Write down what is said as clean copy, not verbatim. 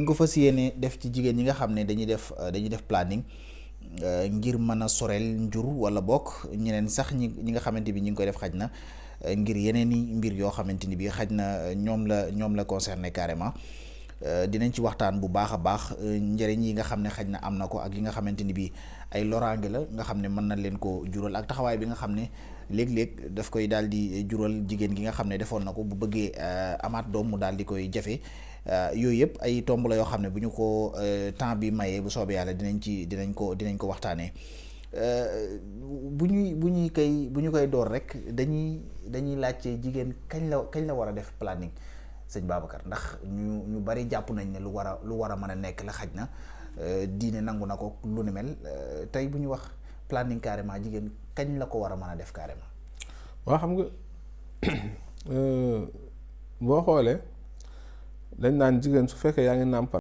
ñu ko fas yéene def ci jigéen ñi nga xam ne dañuy def planning ngir mën a soreel njur wala bokk ñeneen sax ñi nga xamante bi ñi ngi koy def xaj na ngir yeneen i mbir yoo xamante ni bi xaj na ñoom la concerné carrément. Dinañ ci waxtaan bu baax a baax njëriñ yi nga xam ne xaj na am na ko ak yi nga xamante ni bii ay loraange la nga xam ne mën na leen ko jural ak taxawaay bi nga xam ne léeg-léeg daf koy daal di jural jigéen gi nga xam ne defoon na ko bu bëggee amaat doom mu daal di koy jafe. Yooyu yëpp ay tomb la yoo xam ne bu ñu ko temps bi mayee bu soobee yàlla dinañ ko waxtaanee bu ñu koy door rek dañuy laajte jigéen kañ la war a def planning. Sëñ Babacar ndax ñu bari jàpp nañ ne lu war a mën a nekk la xaj na diine nangu na ko lu ni mel tey bu ñu wax planning carrément jigéen kañ la ko war a mën a def carrément. waa xam nga boo xoolee dañ naan jigéen su fekkee yaa ngi nàmpal